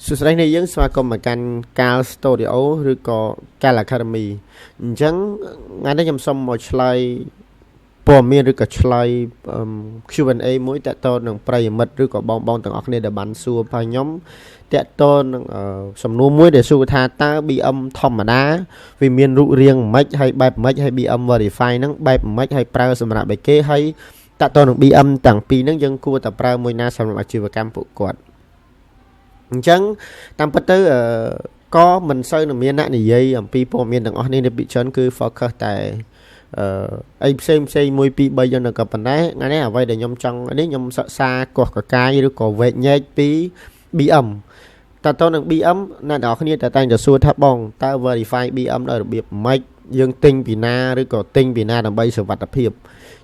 សួស្តីអ្នកយើងស្វាគមន៍មកកាន់កាល Studio ឬក៏កាល Academy អញ្ចឹងថ្ងៃនេះខ្ញុំសូមមកឆ្លើយព័ត៌មានឬក៏ឆ្លើយ Q&A មួយតកតនឹងប្រិយមិត្តឬក៏បងបងទាំងអស់គ្នាដែលបានសួរផងខ្ញុំតកតនឹងសំណួរមួយដែលសួរថាតើ BM ធម្មតាវាមានរូបរាងម៉េចហើយបែបម៉េចហើយ BM Verify ហ្នឹងបែបម៉េចហើយប្រើសម្រាប់អីគេហើយតកតនឹង BM ទាំងពីរហ្នឹងយើងគួរតែប្រើមួយណាសម្រាប់អាជីវកម្មពួកគាត់អញ្ចឹងតាមពិតទៅក៏មិនសូវនឹងមានអ្នកនិយាយអំពីព័ត៌មានទាំងអស់នេះនៅពីច្រើនគឺ focus តែអឺអីផ្សេងផ្សេង1 2 3យ៉ាងក៏ប៉ុន្តែថ្ងៃនេះអ្វីដែលខ្ញុំចង់នេះខ្ញុំសិក្សាកោះកកាយឬក៏វែកញែកពី BM តើតើនឹង BM អ្នកនរគ្នាតែតែងតែសួរថាបងតើ verify BM ដោយរបៀបម៉េចយើងទិញពីណាឬក៏ទិញពីណាដើម្បីសុវត្ថិភាព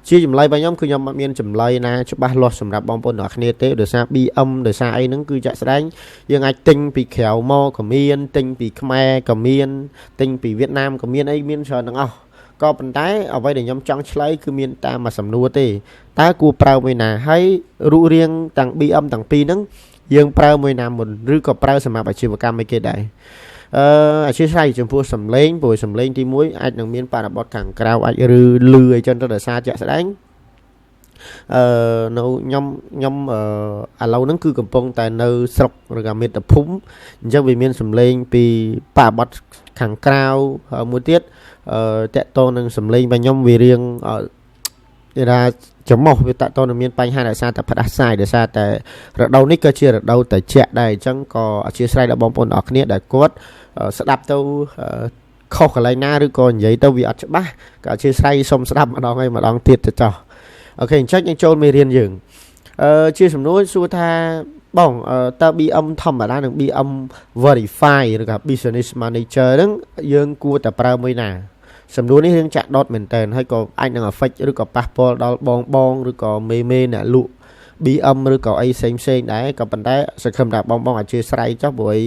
ជាចម្លើយរបស់ខ្ញុំគឺខ្ញុំអត់មានចម្លើយណាច្បាស់លាស់សម្រាប់បងប្អូនទាំងអស់គ្នាទេដោយសារ BM ដោយសារអីហ្នឹងគឺចាក់ស្ដែងយើងអាចទិញពីក្រៅមកក៏មានទិញពីខ្មែរក៏មានទិញពីវៀតណាមក៏មានអីមានច្រើនទាំងអស់ក៏ប៉ុន្តែអ្វីដែលខ្ញុំចង់ឆ្លើយគឺមានតាមមួយសំណួរទេតើគួរប្រើមួយណាហើយរូបរាងទាំង BM ទាំងពីរហ្នឹងយើងប្រើមួយណាមុនឬក៏ប្រើសម្រាប់អាជីវកម្មអីគេដែរអឺអធិស្ឋានចំពោះសំឡេងព្រោះសំឡេងទី1អាចនឹងមានបរិបទខាងក្រៅអាចឬលឺអីចឹងទៅដោយសារជាក់ស្ដែងអឺនៅខ្ញុំខ្ញុំឥឡូវហ្នឹងគឺកំពុងតែនៅស្រុកឬក៏មាតុភូមិអញ្ចឹងវាមានសំឡេងពីបរិបទខាងក្រៅមួយទៀតអឺតកតងនឹងសំឡេងរបស់ខ្ញុំវារៀងគេថាច្រមុះវាតតនឹងមានបញ្ហាដោយសារតែផ្ដាសាយដោយសារតែរដូវនេះក៏ជារដូវត្រជាក់ដែរអញ្ចឹងក៏អធិស្ឋានដល់បងប្អូនអរគ្នាដែលគាត់ស្ដាប់ទៅខុសកន្លែងណាឬក៏និយាយទៅវាអត់ច្បាស់ក៏អធិស្ឋានសូមស្ដាប់ម្ដងហើយម្ដងទៀតទៅចោះOK អញ្ចឹងយើងចូលមេរៀនយើងអឺជាសំណួរសួរថាបងតើ BM ធម្មតានិង BM Verify ឬក៏ Business Manager ហ្នឹងយើងគួរតែប្រើមួយណាសំណួរនេះរឿងចាក់ដុតមែនតើហើយក៏អាចនឹង affect ឬក៏ប៉ះពាល់ដល់បងបងឬក៏មេមេអ្នកលក់ BM ឬក៏អីផ្សេងផ្សេងដែរក៏ប៉ុន្តែសង្ឃឹមថាបងបងអធិស្ឋានចុះព្រោះ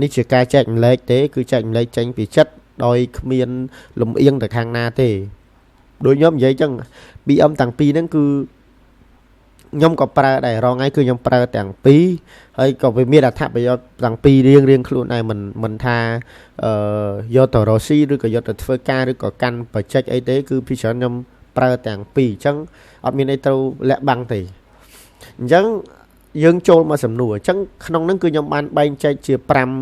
នេះជាការចែកម្លែកទេគឺចែកម្លែកចេញពីចិត្តដោយគ្មានលំអៀងទៅខាងណាទេដូចខ្ញុំនិយាយចឹង BM ទាំងពីរហ្នឹងគឺខ្ញុំក៏ប្រើដែររងថ្ងៃគឺខ្ញុំប្រើទាំងពីរហើយក៏វាមានអត្ថប្រយោជន៍ទាំងពីររៀងរៀងខ្លួនដែរមិនមិនថាអឺយកទៅរកស៊ីឬក៏យកទៅធ្វើការឬក៏កាន់បច្ចេកអីទេគឺពីច្រើនខ្ញុំប្រើទាំងពីរអញ្ចឹងអត់មានអីត្រូវលាក់បាំងទេអញ្ចឹងយើងចូលមកសំណួរអញ្ចឹងក្នុងហ្នឹងគឺខ្ញុំបានបែងចែកជា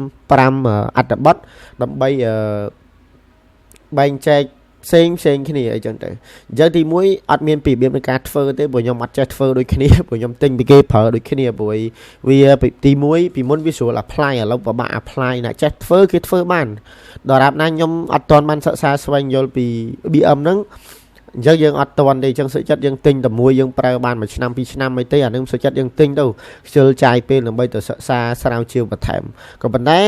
5 5អត្ថបទដើម្បីអឺបែងចែកផ្សេងផ្សេងគ្នាអីចឹងទៅអញ្ចឹងទី1អត់មានពីរបៀបនៃការធ្វើទេព្រោះខ្ញុំអត់ចេះធ្វើដូចគ្នាព្រោះខ្ញុំទិញពីគេប្រើដូចគ្នាព្រោះវាទី1ពីមុនវាស្រួល apply ឥឡូវពិបាក apply ណាចេះធ្វើគេធ្វើបានដល់រាប់ណាខ្ញុំអត់ទាន់បានសិក្សាស្វែងយល់ពី BM ហ្នឹងអញ្ចឹងយើងអត់ទាន់ទេអញ្ចឹងសុខចិត្តយើងទិញតែមួយយើងប្រើបានមួយឆ្នាំពីរឆ្នាំអីទេអានឹងសុខចិត្តយើងទិញទៅខ្ជិលចាយពេលដើម្បីទៅសិក្សាស្រាវជ្រាវបន្ថែមក៏ប៉ុន្តែ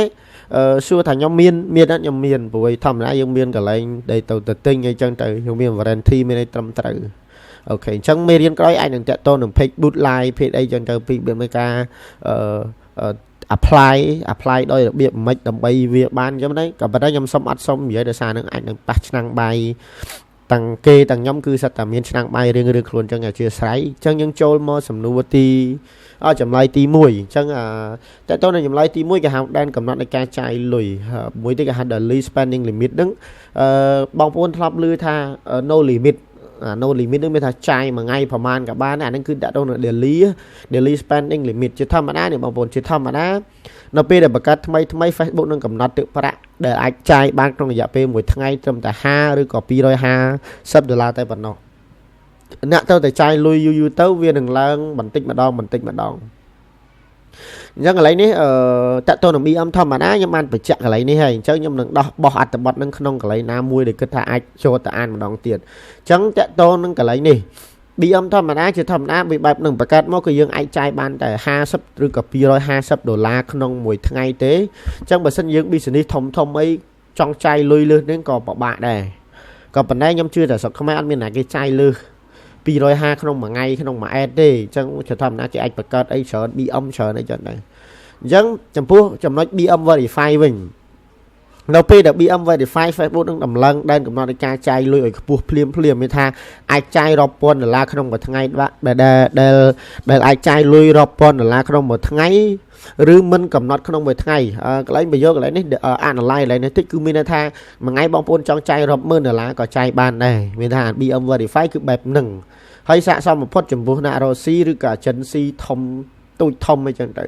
អឺសួរថាខ្ញុំមានមានអត់ខ្ញុំមានព្រោះធម្មតាយើងមានកន្លែងដែលទៅទៅទិញអីចឹងទៅយើងមាន warranty មានអីត្រឹមត្រូវ OK អញ្ចឹងមេរៀនក្រោយអាចនឹងតាក់ទងនឹង page boost live page អីចឹងទៅពីរបៀបនៃការអឺ apply ដោយរបៀបម៉េចដើម្បីវាបានអញ្ចឹងដែរក៏ប៉ុន្តែខ្ញុំសុំអត់សុំនិយាយដោយសារនឹងអាចនឹងប៉ះឆ្នាំងបាយទាំងគេទាំងខ្ញុំគឺសិតតែមានឆ្នាំងបាយរៀងៗខ្លួនអញ្ចឹងអធិស្ឋានអញ្ចឹងយើងចូលមកសំណួរទីអចម្លើយទី1អញ្ចឹងតើតើនៅចម្លើយទី1គេហៅដែនកំណត់នៃការចាយលុយមួយទៀតគេហៅ daily spending limit ហ្នឹងអឺបងប្អូនធ្លាប់ឮថា no limit អា no limit នឹងមានថាចាយមួយថ្ងៃប្រហែលក៏បានអាហ្នឹងគឺដាក់ទៅនៅ daily spending limit ជាធម្មតានេះបងប្អូនជាធម្មតានៅពេលដែលបង្កើតថ្មីថ្មី Facebook នឹងកំណត់ទឹកប្រាក់ដែលអាចចាយបានក្នុងរយៈពេលមួយថ្ងៃត្រឹមតែ50ឬក៏250ដុល្លារតែប៉ុណ្ណោះអ្នកទៅតែចាយលុយយូរយូរទៅវានឹងឡើងបន្តិចម្ដងបន្តិចម្ដងអញ្ចឹងកន្លែងនេះអឺតកតទៅនឹង BM ធម្មតាខ្ញុំបានបញ្ជាក់កន្លែងនេះហើយអញ្ចឹងខ្ញុំនឹងដោះបោះអត្ថបទនឹងក្នុងកន្លែងណាមួយដែលគិតថាអាចចូលទៅអានម្ដងទៀតអញ្ចឹងតកតនឹងកន្លែងនេះ BM ធម្មតាជាធម្មតាវាបែបនឹងបង្កើតមកគឺយើងអាចចាយបានតែ50ឬក៏250ដុល្លារក្នុងមួយថ្ងៃទេអញ្ចឹងបើសិនយើង business ធំធំអីចង់ចាយលុយលើសនឹងក៏ពិបាកដែរក៏ប៉ុន្តែខ្ញុំជឿថាស្រុកខ្មែរអត់មានណាគេចាយលើស250ក្នុងមួយថ្ងៃក្នុងមួយអេតទេអញ្ចឹងជាធម្មតាគេអាចបង្កើតអីច្រើន BM ច្រើនអីចឹងដែរអញ្ចឹងចំពោះចំណុច BM verify វិញ នៅពេលដែល BM Verify Facebook នឹងដំឡើងដែនកំណត់នៃការចាយលុយឲ្យខ្ពស់ភ្លាមភ្លាមមានថាអាចចាយរាប់ពាន់ដុល្លារក្នុងមួយថ្ងៃដែលដែលដែលអាចចាយលុយរាប់ពាន់ដុល្លារក្នុងមួយថ្ងៃឬមិនកំណត់ក្នុងមួយថ្ងៃកន្លែងបញ្យោកន្លែងនេះ analyze កន្លែងនេះតិចគឺមានន័យថាមួយថ្ងៃបងប្អូនចង់ចាយរាប់ម៉ឺនដុល្លារក៏ចាយបានដែរមានថា BM Verify គឺបែបហ្នឹងហើយស័ក្តិសមបំផុតចំពោះអ្នករកស៊ីឬក៏ agency ធំទូចធំអីចឹងទៅ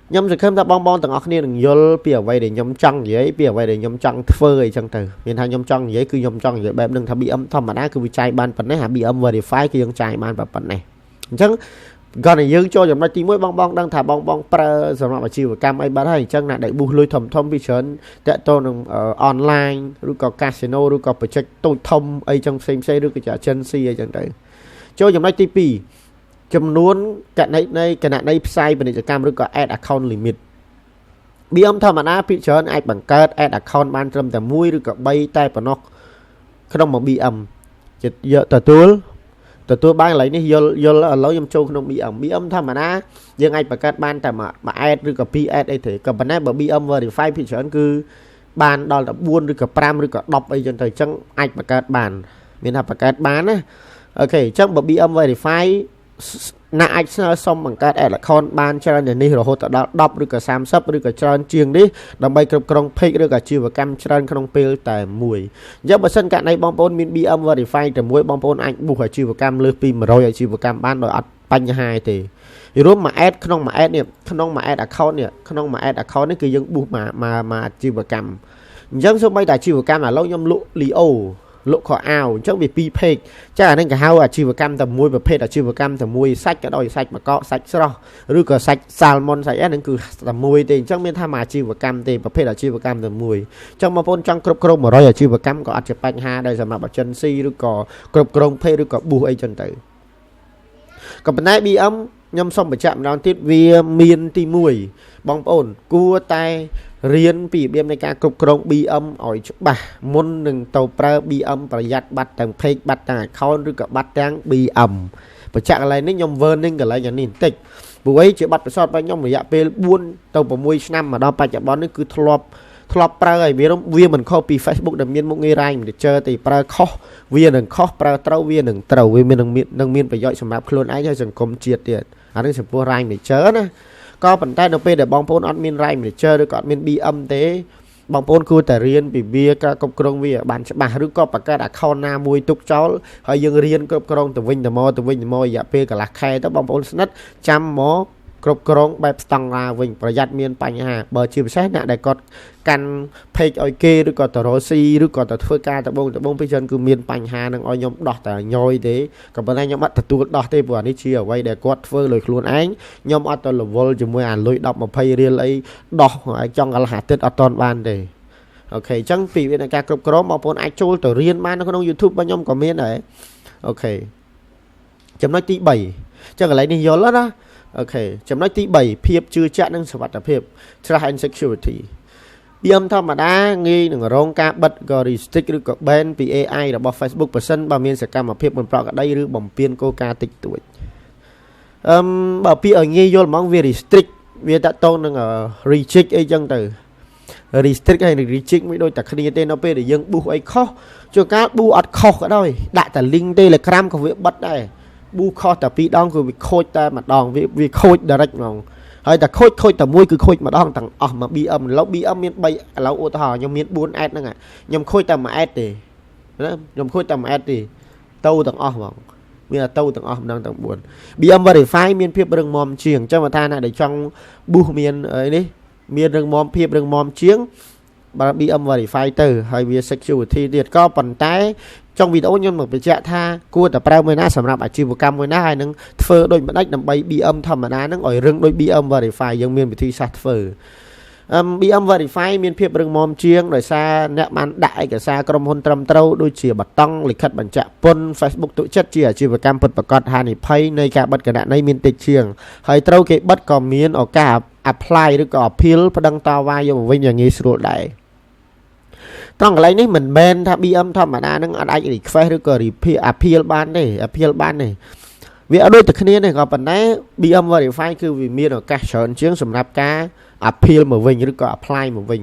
ខ្ញុំសង្ឃឹមថាបងបងទាំងអស់គ្នានឹងយល់ពីអ្វីដែលខ្ញុំចង់និយាយពីអ្វីដែលខ្ញុំចង់ធ្វើអីចឹងទៅមានថាខ្ញុំចង់និយាយគឺខ្ញុំចង់និយាយបែបហ្នឹងថា BM ធម្មតាគឺវាចាយបានប៉ុណ្ណេះអា BM Verify គឺយើងចាយបានប៉ុណ្ណេះអញ្ចឹងគាត់តែយើងចូលចំណុចទី1បងបងដឹងថាបងបងប្រើសម្រាប់អាជីវកម្មអីបាត់ហើយអញ្ចឹងណាដែល boost លុយធំធំពីច្រើនតាក់ទងនឹងអនឡាញឬក៏កាស៊ីណូឬក៏ project តូចធំអីចឹងផ្សេងផ្សេងឬក៏ជា agency អីចឹងទៅចូលចំណុចទី2ចំនួនកណនីគណនីផ្សាយពាណិជ្ជកម្មឬក៏ ad account limit BM ធម្មតាភាគច្រើនអាចបង្កើត ad account បានត្រឹមតែ1ឬក៏3តែប៉ុណ្ណោះក្នុងមួយ BM យកទទួលទទួលបានកន្លែងនេះយល់យល់ឥឡូវខ្ញុំចូលក្នុង BM BM ធម្មតាយើងអាចបង្កើតបានតែមួយ ad ឬក៏2 ad អីទេក៏ប៉ុន្តែបើ BM Verify ភាគច្រើនគឺបានដល់តែ4ឬក៏5ឬក៏10អីចឹងទៅអញ្ចឹងអាចបង្កើតបានមានថាបង្កើតបានណាOK អញ្ចឹងបើ BM Verify អ្នកអាចស្នើសុំបង្កើត ad account បានច្រើនជាងនេះរហូតដល់10ឬក៏30ឬក៏ច្រើនជាងនេះដើម្បីគ្រប់គ្រង page ឬក៏អាជីវកម្មច្រើនក្នុងពេលតែមួយអញ្ចឹងបើសិនករណីបងប្អូនមាន BM Verify តែមួយបងប្អូនអាច boost អាជីវកម្មលើសពី100អាជីវកម្មបានដោយអត់បញ្ហាទេរួមមួយ ad ក្នុងមួយ ad នេះក្នុងមួយ ad account នេះក្នុងមួយ ad account នេះគឺយើង boost មកមកមកអាជីវកម្មអញ្ចឹងសូម្បីតែអាជីវកម្មឥឡូវខ្ញុំលក់ Leo លក់ខោអាវអញ្ចឹងវាពីរ page ចាអានេះគេហៅអាជីវកម្មតែមួយប្រភេទអាជីវកម្មតែមួយសាច់ក៏ដោយសាច់ម្កក់សាច់ស្រស់ឬក៏សាច់សាល់មុនសាច់អីហ្នឹងគឺតែមួយទេអញ្ចឹងមានថាមួយអាជីវកម្មទេប្រភេទអាជីវកម្មតែមួយអញ្ចឹងបងប្អូនចង់គ្រប់គ្រង100អាជីវកម្មក៏អត់ជាបញ្ហាដែរសម្រាប់ agency ឬក៏គ្រប់គ្រង page ឬក៏ boost អីចឹងទៅក៏ប៉ុន្តែ BM ខ្ញុំសូមបញ្ជាក់ម្ដងទៀតវាមានទី1បងប្អូនគួរតែរៀនពីរបៀបនៃការគ្រប់គ្រង BM ឲ្យច្បាស់មុននឹងទៅប្រើ BM ប្រយ័ត្នបាត់ទាំង page បាត់ទាំង account ឬក៏បាត់ទាំង BM បញ្ជាក់កន្លែងនេះខ្ញុំ warning កន្លែងនេះបន្តិចព្រោះអីជាបាត់ពិសោធន៍របស់ខ្ញុំរយៈពេល4ទៅ6ឆ្នាំមកដល់បច្ចុប្បន្ននេះគឺធ្លាប់ធ្លាប់ប្រើហើយវាវាមិនខុសពី Facebook ដែលមានមុខងារ Rights Manager ទេប្រើខុសវានឹងខុសប្រើត្រូវវានឹងត្រូវវាមាននឹងមាននឹងមានប្រយោជន៍សម្រាប់ខ្លួនឯងហើយសង្គមជាតិទៀតអានេះចំពោះ Rights Manager ណាក៏ប៉ុន្តែនៅពេលដែលបងប្អូនអត់មាន Rights Manager ឬក៏អត់មាន BM ទេបងប្អូនគួរតែរៀនពីវាការគ្រប់គ្រងវាបានច្បាស់ឬក៏បង្កើត account ណាមួយទុកចោលហើយយើងរៀនគ្រប់គ្រងទៅវិញទៅមកទៅវិញទៅមករយៈពេលកន្លះខែទៅបងប្អូនស្និទ្ធចាំមកគ្រប់គ្រងបែបស្តង់ដារវិញប្រយ័ត្នមានបញ្ហាបើជាពិសេសអ្នកដែលគាត់កាន់ page ឲ្យគេឬក៏ទៅរកស៊ីឬក៏ទៅធ្វើការដបងដបងពីច្រើនគឺមានបញ្ហានឹងឲ្យខ្ញុំដោះតែញយទេក៏ប៉ុន្តែខ្ញុំអត់ទទួលដោះទេព្រោះអានេះជាអ្វីដែលគាត់ធ្វើលើខ្លួនឯងខ្ញុំអត់ទៅរវល់ជាមួយអាលុយ10 20រៀលអីដោះឲ្យចង់កន្លះអាទិត្យអត់តន់បានទេOK អញ្ចឹងពីវិធានការគ្រប់គ្រងបងប្អូនអាចចូលទៅរៀនបាននៅក្នុង YouTube របស់ខ្ញុំក៏មានដែរ OK ចំណុចទី3អញ្ចឹងកន្លែងនេះយល់ណាOK ចំណុចទី3ភាពជឿជាក់និងសុវត្ថិភាព trust and security BM ធម្មតាងាយនឹងរងការបិទក៏ restrict ឬក៏ ban ពី AI របស់ Facebook ប្រសិនបើមានសកម្មភាពមិនប្រក្រតីឬបំពានគោលការណ៍តិចតួចអឹមបើពាក្យឲ្យងាយយល់ហ្មងវា restrict វាតកតងនឹង reject អីចឹងទៅ restrict ហើយ reject មិនដូចតែគ្នាទេនៅពេលដែលយើង boost អីខុសជួនកាល boost អត់ខុសក៏ដោយដាក់តែ link Telegram ក៏វាបិទដែរ boost ខុសតែពីរដងគឺវាខូចតែម្ដងវាវាខូច direct ហ្មងហើយតែខូចខូចតែមួយគឺខូចម្ដងទាំងអស់មក BM ឥឡូវ BM មាន3ឥឡូវឧទាហរណ៍ខ្ញុំមាន4 ad ហ្នឹងខ្ញុំខូចតែមួយ ad ទេណាខ្ញុំខូចតែមួយ ad ទេទៅទាំងអស់ហ្មងមានតែទៅទាំងអស់ម្ដងទាំង4 BM Verify មានភាពរឹងមាំជាងអញ្ចឹងបើថាអ្នកដែលចង់ boost មានអីនេះមានរឹងមាំភាពរឹងមាំជាងបើ BM Verify ទៅហើយវា security ទៀតក៏ប៉ុន្តែចុងវីដេអូខ្ញុំមកបញ្ជាក់ថាគួរតែប្រើមួយណាសម្រាប់អាជីវកម្មមួយណាហើយនឹងធ្វើដូចម្ដេចដើម្បី BM ធម្មតាហ្នឹងឲ្យរឹងដូច BM Verify យើងមានវិធីសាស្ត្រធ្វើអឹម BM Verify មានភាពរឹងមាំជាងដោយសារអ្នកបានដាក់ឯកសារក្រុមហ៊ុនត្រឹមត្រូវដូចជាបតង់លិខិតបញ្ជាក់ពន្ធ Facebook ទុកចិត្តជាអាជីវកម្មពិតប្រាកដហានិភ័យនៃការបិទគណនីមានតិចជាងហើយត្រូវគេបិទក៏មានឱកាស apply ឬក៏ appeal ប្តឹងតវ៉ាយកមកវិញយ៉ាងងាយស្រួលដែរត្រង់កន្លែងនេះមិនមែនថា BM ធម្មតានឹងអត់អាច request ឬក៏ appeal បានទេ appeal បានទេ វាអត់ដូចតែគ្នាទេក៏ប៉ុន្តែ BM verify គឺវាមានឱកាសច្រើនជាងសម្រាប់ការ appeal មកវិញឬក៏ apply មកវិញ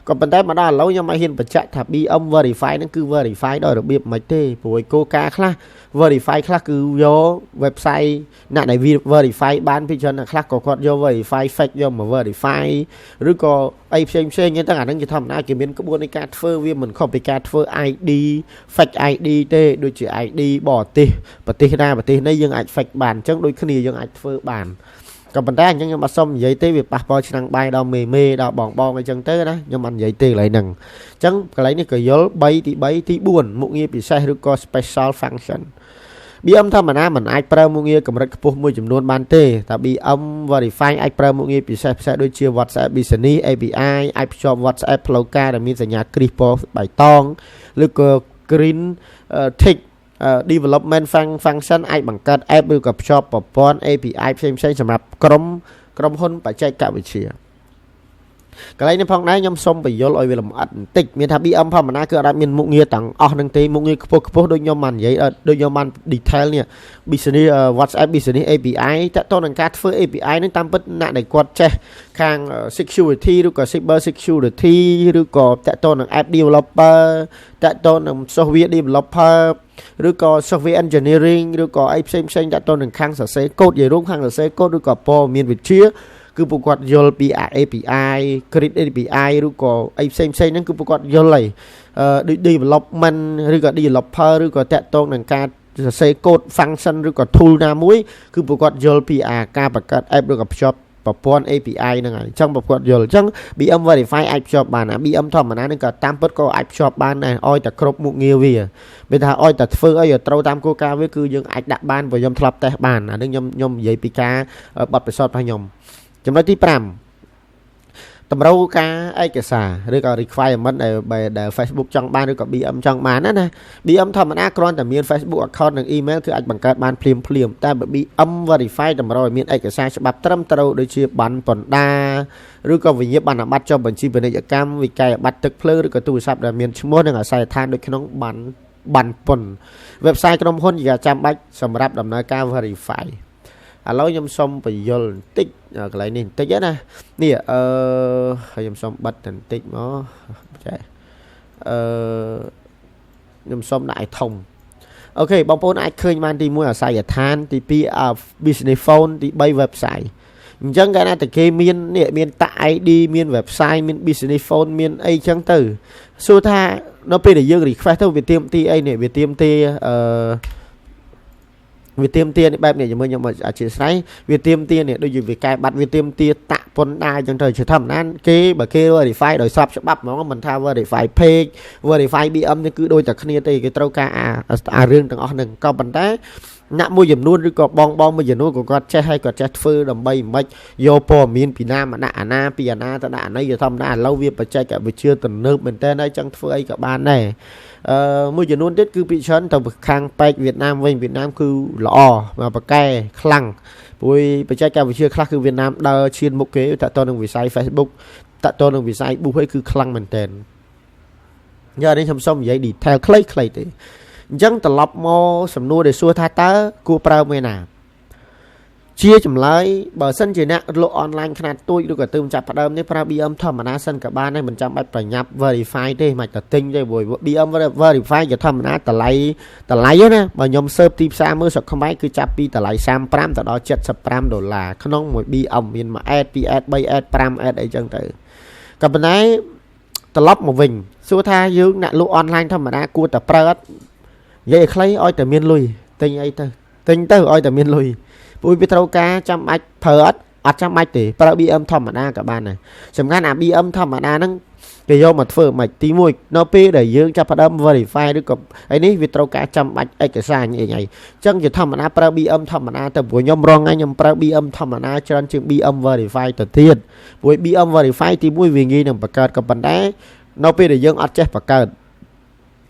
ក៏ប៉ុន្តែមកដល់ឥឡូវខ្ញុំមិនហ៊ានបញ្ជាក់ថា BM verify ហ្នឹងគឺ verify ដោយរបៀបមិនទេព្រោះឯគោលការណ៍ខ្លះ verify ខ្លះគឺយក website អ្នកដែល verify បានពីច្រើនអ្នកខ្លះក៏គាត់យក verify fake យកមក verify ឬក៏អីផ្សេងផ្សេងហ្នឹងអាហ្នឹងជាធម្មតាគេមានក្បួននៃការធ្វើវាមិនខុសពីការធ្វើ ID fake ID ទេដូចជា ID បរទេសប្រទេសណាប្រទេសនេះយើងអាច fake បានអញ្ចឹងដូចគ្នាយើងអាចធ្វើបានក៏ប៉ុន្តែអញ្ចឹងខ្ញុំអត់សុំនិយាយទេវាប៉ះពាល់ឆ្នាំងបាយដល់មេមេដល់បងបងអីចឹងទៅណាខ្ញុំអត់និយាយទេកន្លែងហ្នឹងអញ្ចឹងកន្លែងនេះក៏យល់3ទី3ទី4មុខងារពិសេសឬក៏ special function BM ធម្មតាមិនអាចប្រើមុខងារកម្រិតខ្ពស់មួយចំនួនបានទេតែ BM Verify អាចប្រើមុខងារពិសេសពិសេសដូចជា WhatsApp Business API អាចភ្ជាប់ WhatsApp ផ្លូវការដែលមានសញ្ញាគ្រីសពណ៌បៃតងឬក៏ Green Tick development function អាចបង្កើត app ឬក៏ភ្ជាប់ប្រព័ន្ធ API ផ្សេងៗសម្រាប់ក្រុមក្រុមហ៊ុនបច្ចេកវិទ្យាកន្លែងនេះផងដែរខ្ញុំសូមបញ្យល់ឲ្យវាលម្អិតបន្តិចមានថា BM ធម្មតាគឺអត់មានមុខងារទាំងអស់នឹងទេមុខងារខ្ពស់ខ្ពស់ដូចខ្ញុំបាននិយាយដូចខ្ញុំបាន detail នេះ business WhatsApp Business API តើតើនឹងការធ្វើ API នឹងតាមពិតអ្នកដែលគាត់ចេះខាង security ឬក៏ cyber security ឬក៏តើតើនឹង app developer តើតើនឹង software developer ឬក៏ software engineering ឬក៏អីផ្សេងផ្សេងតើតើនឹងខាងសរសេរកូដនិយាយរួមខាងសរសេរកូដឬក៏ព័ត៌មានវិទ្យាគឺពួកគាត់យល់ពី API create API ឬក៏អីផ្សេងផ្សេងហ្នឹងគឺពួកគាត់យល់ហើយអឺដូច development ឬក៏ developer ឬក៏តាក់ទងនឹងការសរសេរកូដ function ឬក៏ tool ណាមួយគឺពួកគាត់យល់ពីអាការបង្កើត app ឬក៏ភ្ជាប់ប្រព័ន្ធ API ហ្នឹងហើយអញ្ចឹងប្រព័ន្ធយល់អញ្ចឹង BM Verify អាចភ្ជាប់បានអា BM ធម្មតាហ្នឹងក៏តាមពិតក៏អាចភ្ជាប់បានដែរឲ្យតែគ្រប់មុខងារវាមានថាឲ្យតែធ្វើអីឲ្យត្រូវតាមគោលការណ៍វាគឺយើងអាចដាក់បានព្រោះខ្ញុំធ្លាប់តេស្តបានអានេះខ្ញុំខ្ញុំនិយាយពីការបទពិសោធន៍របស់ខ្ញុំចំណុចទី5តម្រូវការឯកសារឬក៏ requirement ដែលដែល Facebook ចង់បានឬក៏ BM ចង់បានណាណា BM ធម្មតាគ្រាន់តែមាន Facebook account និង email គឺអាចបង្កើតបានភ្លាមភ្លាមតែបើ BM verify តម្រូវឲ្យមានឯកសារច្បាប់ត្រឹមត្រូវដូចជាប័ណ្ណពន្ធដារឬក៏វិញ្ញាបនបត្រចុះបញ្ជីពាណិជ្ជកម្មវិក័យប័ត្រទឹកភ្លើងឬក៏ទូរស័ព្ទដែលមានឈ្មោះនិងអាសយដ្ឋានដូចក្នុងប័ណ្ណប័ណ្ណពន្ធ website ក្រុមហ៊ុនជាចាំបាច់សម្រាប់ដំណើរការ verify ឥឡូវខ្ញុំសុំបញ្យល់បន្តិចកន្លែងនេះបន្តិចណានេះអឺខ្ញុំសុំបិទបន្តិចមកចេះអឺខ្ញុំសុំដាក់ឲ្យធំ OK បងប្អូនអាចឃើញបានទី1អាស័យដ្ឋានទី2 business phone ទី3 website អញ្ចឹងកាលណាតែគេមាននេះមានតាក់ ID មាន website មាន business phone មានអីចឹងទៅសួរថានៅពេលដែលយើង request ទៅវាទៀមទីអីនេះវាទៀមទីអឺវាទៀមទានេះបែបនេះជាមួយខ្ញុំអធិស្ឋានវាទៀមទានេះដូចជាវាកែបាត់វាទៀមទាតាក់ពន្ធដារអញ្ចឹងទៅជាធម្មតាគេបើគេ verify ដោយស្របច្បាប់ហ្មងមិនថា verify page verify BM នេះគឺដូចតែគ្នាទេគេត្រូវការអាអារឿងទាំងអស់ហ្នឹងក៏ប៉ុន្តែអ្នកមួយចំនួនឬក៏បងបងមួយចំនួនក៏គាត់ចេះហើយគាត់ចេះធ្វើដើម្បីមិនយកព័ត៌មានពីណាមកដាក់អាណាពីអាណាទៅដាក់អានេះធម្មតាឥឡូវវាបច្ចេកវិទ្យាទំនើបមែនតើហើយចង់ធ្វើអីក៏បានដែរអឺមួយចំនួនទៀតគឺពីច្រើនទៅខាងប៉ែកវៀតណាមវិញវៀតណាមគឺល្អមកប៉កែខ្លាំងព្រោះបច្ចេកវិទ្យាខ្លះគឺវៀតណាមដើរឈានមុខគេតទៅនឹងវិស័យ Facebook តទៅនឹងវិស័យ boost អីគឺខ្លាំងមែនតើយ៉ានេះខ្ញុំសូមនិយាយ detail ខ្លីៗទេអញ្ចឹងត្រឡប់មកសំណួរដែលសួរថាតើគួរប្រើមួយណាជាចម្លើយបើសិនជាអ្នកលក់អនឡាញខ្នាតតូចឬក៏ទើបចាប់ផ្ដើមនេះប្រើ BM ធម្មតាសិនក៏បានដែរមិនចាំបាច់ប្រញាប់ verify ទេមិនតែទិញទេព្រោះ BM verify ជាធម្មតាតម្លៃតម្លៃណាបើខ្ញុំស៊ើបទីផ្សារមើលស្រុកខ្មែរគឺចាប់ពីតម្លៃ35ទៅដល់75ដុល្លារក្នុងមួយ BM មាន1 ad 2 ad 3 ad 5 ad អីចឹងទៅក៏ប៉ុន្តែត្រឡប់មកវិញសួរថាយើងអ្នកលក់អនឡាញធម្មតាគួរតែប្រើអត់និយាយឲ្យខ្លីឲ្យតែមានលុយទិញអីទៅទិញទៅឲ្យតែមានលុយព្រោះវាត្រូវការចាំបាច់ប្រើអត់អត់ចាំបាច់ទេប្រើ BM ធម្មតាក៏បានដែរសំខាន់អា BM ធម្មតាហ្នឹងគេយកមកធ្វើមិនទី1នៅពេលដែលយើងចាប់ផ្ដើម verify ឬក៏អីនេះវាត្រូវការចាំបាច់ឯកសារអីអីអញ្ចឹងជាធម្មតាប្រើ BM ធម្មតាទៅព្រោះខ្ញុំរងថ្ងៃខ្ញុំប្រើ BM ធម្មតាច្រើនជាង BM verify ទៅទៀតព្រោះ BM verify ទី1វាងាយនឹងបង្កើតក៏ប៉ុន្តែនៅពេលដែលយើងអត់ចេះបង្កើត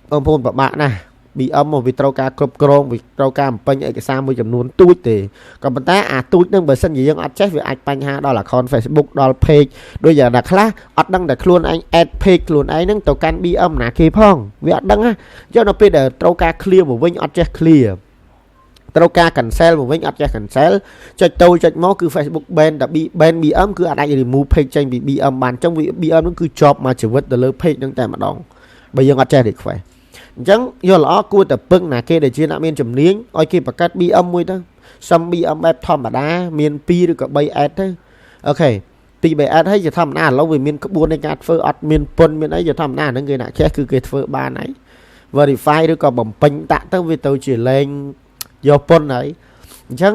បងប្អូនពិបាកណាស់ BM មកវាត្រូវការគ្រប់គ្រងវាត្រូវការបំពេញឯកសារមួយចំនួនទូចទេក៏ប៉ុន្តែអាទូចនឹងបើសិនជាយើងអត់ចេះវាអាចបញ្ហាដល់ account Facebook ដល់ page ដូចយ៉ាងណាខ្លះអត់ដឹងតែខ្លួនឯង add page ខ្លួនឯងហ្នឹងទៅកាន់ BM ណាគេផងវាអត់ដឹងណាអញ្ចឹងដល់ពេលដែលត្រូវការ clear មកវិញអត់ចេះ clear ត្រូវការ cancel មកវិញអត់ចេះ cancel ចុចទៅចុចមកគឺ Facebook ban តែ ban BM គឺអាច remove page ចេញពី BM បានអញ្ចឹង BM ហ្នឹងគឺជាប់មួយជីវិតទៅលើ page ហ្នឹងតែម្ដងបើយើងអត់ចេះ request អញ្ចឹងយកល្អគួរតែពឹងណាគេដែលជាអ្នកមានជំនាញឲ្យគេបង្កើត BM មួយទៅសុំ BM បែបធម្មតាមាន2ឬក៏3 ad ទៅOK 2 3 ad ហើយជាធម្មតាឥឡូវវាមានក្បួននៃការធ្វើអត់មានពុនមានអីជាធម្មតាហ្នឹងគេអ្នកចេះគឺគេធ្វើបានហើយ verify ឬក៏បំពេញដាក់ទៅវាទៅជាលែងយកពុនហើយអញ្ចឹង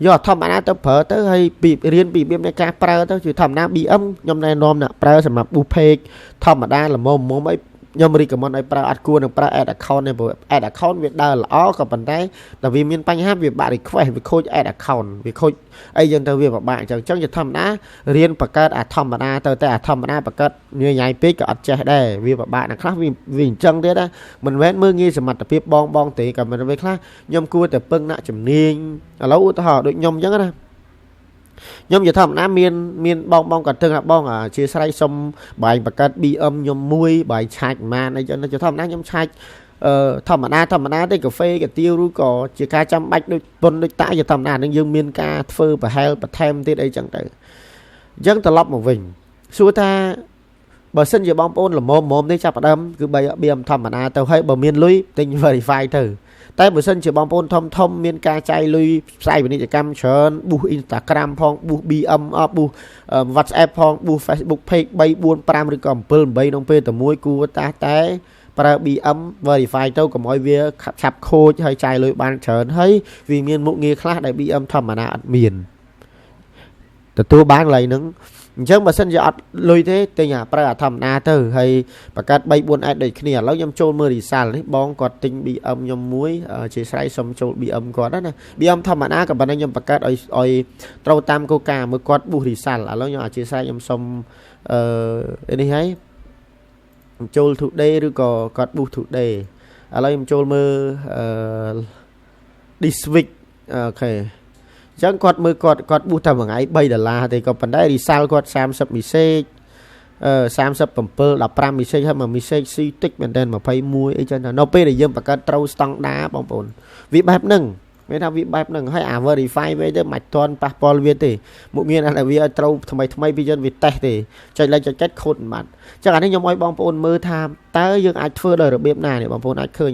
យកធម្មតាទៅប្រើទៅហើយពីរៀនពីរបៀបនៃការប្រើទៅជាធម្មតា BM ខ្ញុំណែនាំអ្នកប្រើសម្រាប់ boost page ធម្មតាល្មមល្មមអីខ្ញុំ recommend ឲ្យប្រើអត់គួរនឹងប្រើ ad account ទេព្រោះ ad account វាដើរល្អក៏ប៉ុន្តែតែវាមានបញ្ហាវាបាក់ request វាខូច ad account វាខូចអីចឹងទៅវាពិបាកអញ្ចឹងអញ្ចឹងជាធម្មតារៀនបង្កើតអាធម្មតាទៅតែអាធម្មតាបង្កើតញ៉ៃញ៉ៃពេកក៏អត់ចេះដែរវាពិបាកណាស់ខ្លះវាវាអញ្ចឹងទៀតណាមិនមែនមើលងាយសមត្ថភាពបងបងទេក៏មិនពេលខ្លះខ្ញុំគួរតែពឹងអ្នកជំនាញឥឡូវឧទាហរណ៍ដូចខ្ញុំអញ្ចឹងណាខ្ញុំជាធម្មតាមានមានបងបងគាត់ទឹងថាបងអធិស្ឋានសុំបាយបង្កើត BM ខ្ញុំមួយបាយឆាច់ប្រហែលអីចឹងជាធម្មតាខ្ញុំឆាច់អឺធម្មតាធម្មតាទេកាហ្វេកាទៀវឬក៏ជាការចាំបាច់ដូចពុនដូចតាជាធម្មតានឹងយើងមានការធ្វើប្រហែលបន្ថែមទៀតអីចឹងទៅអញ្ចឹងត្រឡប់មកវិញសួរថាបើសិនជាបងប្អូនល្មមល្មមនេះចាប់ផ្ដើមគឺ BM ធម្មតាទៅហើយបើមានលុយទិញ verify ទៅតែបើសិនជាបងប្អូនធំធំមានការចាយលុយផ្សាយពាណិជ្ជកម្មច្រើន boost Instagram ផង boost BM អ boost WhatsApp ផង boost Facebook page 3 4 5ឬក៏7 8ក្នុងពេលតែមួយគួរតាតែប្រើ BM verify ទៅកុំឲ្យវាឆាប់ខូចហើយចាយលុយបានច្រើនហើយវាមានមុខងារខ្លះដែល BM ធម្មតាអត់មានទទួលបានកន្លែងហ្នឹងអញ្ចឹងបើសិនជាអត់លុយទេទិញអាប្រើអាធម្មតាទៅហើយបង្កើត3 4 ad ដូចគ្នាឥឡូវខ្ញុំចូលមើល result នេះបងគាត់ទិញ BM ខ្ញុំមួយជាស្រ័យសុំចូល BM គាត់ណា BM ធម្មតាក៏ប៉ុន្តែខ្ញុំបង្កើតឲ្យឲ្យត្រូវតាមគោលការណ៍មើលគាត់ boost result ឥឡូវខ្ញុំអធិស្ឋានខ្ញុំសុំអឺនេះហើយចូល today ឬក៏គាត់ boost today ឥឡូវខ្ញុំចូលមើលអឺ this week OK អញ្ចឹងគាត់មើលគាត់គាត់ boost តែមួយថ្ងៃ3ដុល្លារទេក៏ប៉ុន្តែ result គាត់30 message អឺ37 15 message ហើយមួយ message ស៊ីតិចមែនតើ21អីចឹងទៅនៅពេលដែលយើងបង្កើតត្រូវស្តង់ដាបងប្អូនវាបែបហ្នឹងមានថាវាបែបហ្នឹងហើយអា verify វាទៅមិនទាន់ប៉ះពាល់វាទេមុខងារណាដែលវាឲ្យត្រូវថ្មីថ្មីពីយើងវាតេស្តទេចុចលេខចុចចិត្តខូចមិនបាត់ចឹងអានេះខ្ញុំឲ្យបងប្អូនមើលថាតើយើងអាចធ្វើដោយរបៀបណានេះបងប្អូនអាចឃើញ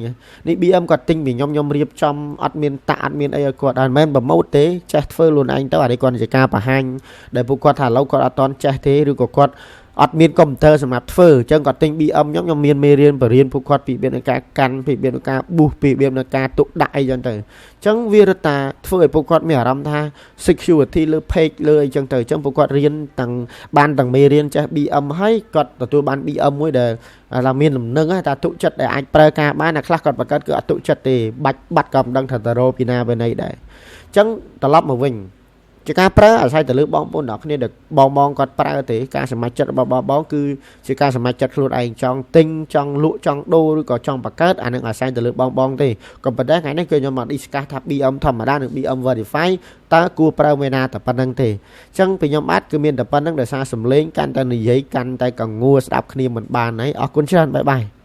នេះ BM គាត់ទិញពីខ្ញុំខ្ញុំរៀបចំអត់មានតាក់អត់មានអីឲ្យគាត់អត់មែនប្រម៉ូទទេចេះធ្វើខ្លួនឯងទៅអានេះគាត់ជាការបង្ហាញដែលពួកគាត់ថាឥឡូវគាត់អត់តន់ចេះទេឬក៏គាត់អត់មានកុំព្យូទ័រសម្រាប់ធ្វើអញ្ចឹងគាត់ទិញ BM ខ្ញុំខ្ញុំមានមេរៀនបរៀនពួកគាត់ពីរបៀបនៃការកាន់ពីរបៀបនៃការ boost ពីរបៀបនៃការទុកដាក់អីចឹងទៅអញ្ចឹងវារត់តាធ្វើឲ្យពួកគាត់មានអារម្មណ៍ថា security លើ page លើអីចឹងទៅអញ្ចឹងពួកគាត់រៀនទាំងបានទាំងមេរៀនចេះ BM ហើយគាត់ទទួលបាន BM មួយដែលថាមានលំនឹងថាទុកចិត្តដែលអាចប្រើការបានតែខ្លះគាត់បង្កើតគឺអត់ទុកចិត្តទេបាច់បាត់ក៏មិនដឹងថាទៅរកពីណាពីណីដែរអញ្ចឹងត្រឡប់មកវិញជាការប្រើអាស្រ័យទៅលើបងប្អូនទាំងគ្នាដែលបងបងគាត់ប្រើទេការសម្រេចចិត្តរបស់បងបងគឺជាការសម្រេចចិត្តខ្លួនឯងចង់ទិញចង់លក់ចង់ដូរឬក៏ចង់បង្កើតអានឹងអាស្រ័យទៅលើបងបងទេក៏ប៉ុន្តែថ្ងៃនេះគឺខ្ញុំមក discuss ថា BM ធម្មតានិង BM verify តើគួរប្រើមួយណាតែប៉ុណ្្នឹងទេអញ្ចឹងពីខ្ញុំបាទគឺមានតែប៉ុណ្្នឹងដោយសារសំឡេងកាន់តែនិយាយកាន់តែកងួរស្ដាប់គ្នាមិនបានហើយអរគុណច្រើន bye bye។